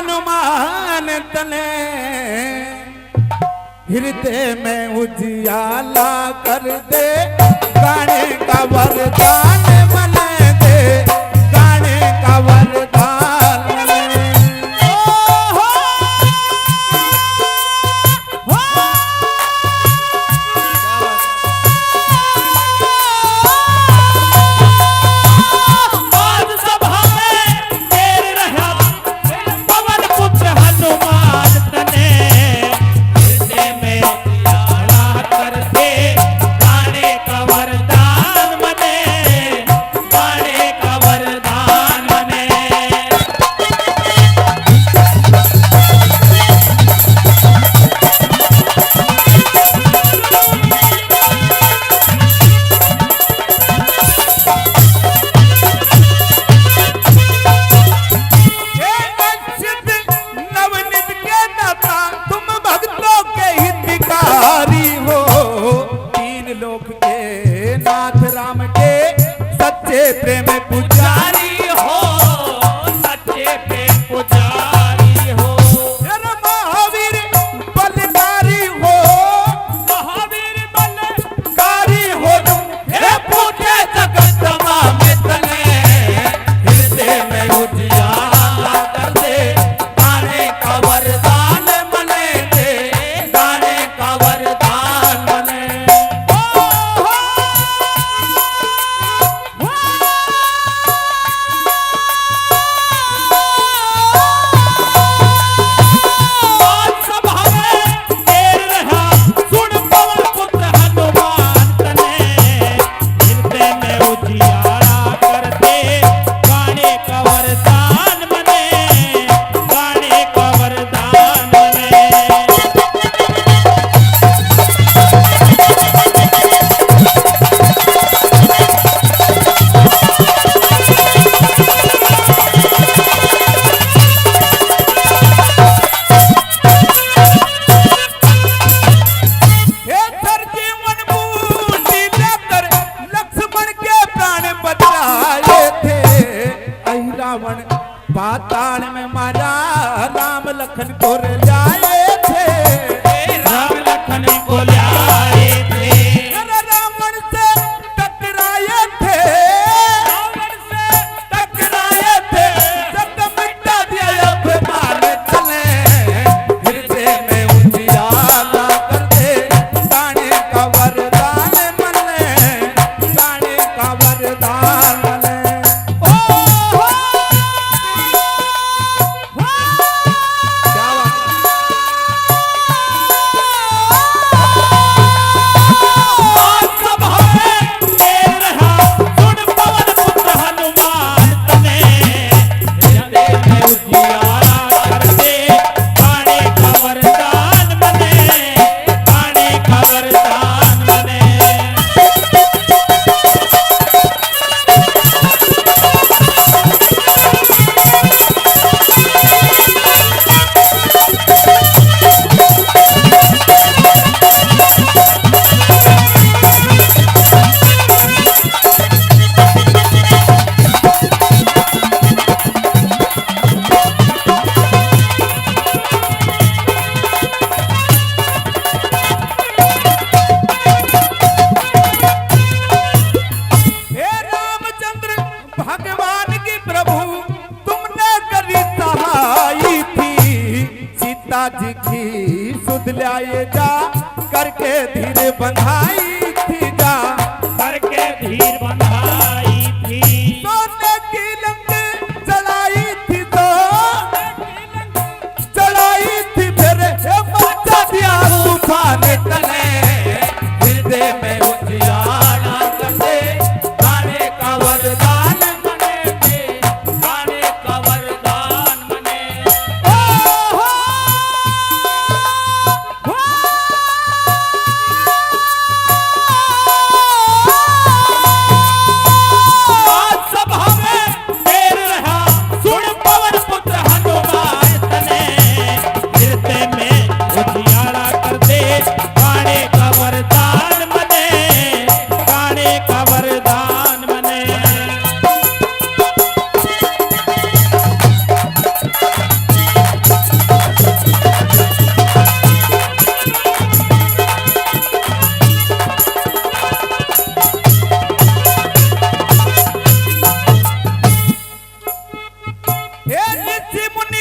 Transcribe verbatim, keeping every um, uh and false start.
हनुमान तने हृदय में उजियाला कर दे, गाने का वरदान मने दे, गाने का वरदान मने। ओ हो, हो। आज सभा में देर रहा, पवन पुत्र हनुमान तने, हृदय में उजियाला कर दे, गाने का वरदान मने, गाने का वरदान मने। हे वंचित नवनीत के दाता, तुम भक्तों के हितकारी हो। तीन लोक के नाथ राम के सच्चे प्रेम पुजारी हो, सच्चे प्रेम पुजारी हो। हे महावीर बलकारी हो, महावीर बल कारी हो तुम, हे पूजे जगत तमाम तने, हृदय में उजियाला कर दे, गाने का वरदान मने दे, गाने का वरदान मने। ओ हो, हो। आज सभा में देर रहा, सुन पवन पुत्र हनुमान तने, हृदय में उजियाला कर दे, गाने का वरदान मने, गाने का वरदान मने। हे धर जीवन बूटी लेकर लक्ष्मण के प्राण बचाए थे। अहि रावण पाताल में मारा, राम लखन को ले आए थे। राम लखन को ले आए थे। अरे रावण से टकराए थे। रावण से टकराए थे, जग मिटा दिया अभिमान तने। हृदय में उजियाला कर दे, गाने का वरदान मने, गाने का वरदान मने। ओ हो। क्या बात है। हे रामचंद्र भगवान की प्रभु तुमने करी सहाई थी, सीता जी की सुध ल्याए जा, करके धीर बंधाई थी जा। करके धीर बंधाई थी। सोने की लंक चढ़ाई थी तो चढ़ाई थी फिर, हे बचा दिया तूफान तने। हृदय में उजियाला कर दे, गाने का वरदान मने दे, गाने का वरदान मने। ओ हो, हो। जी मुनि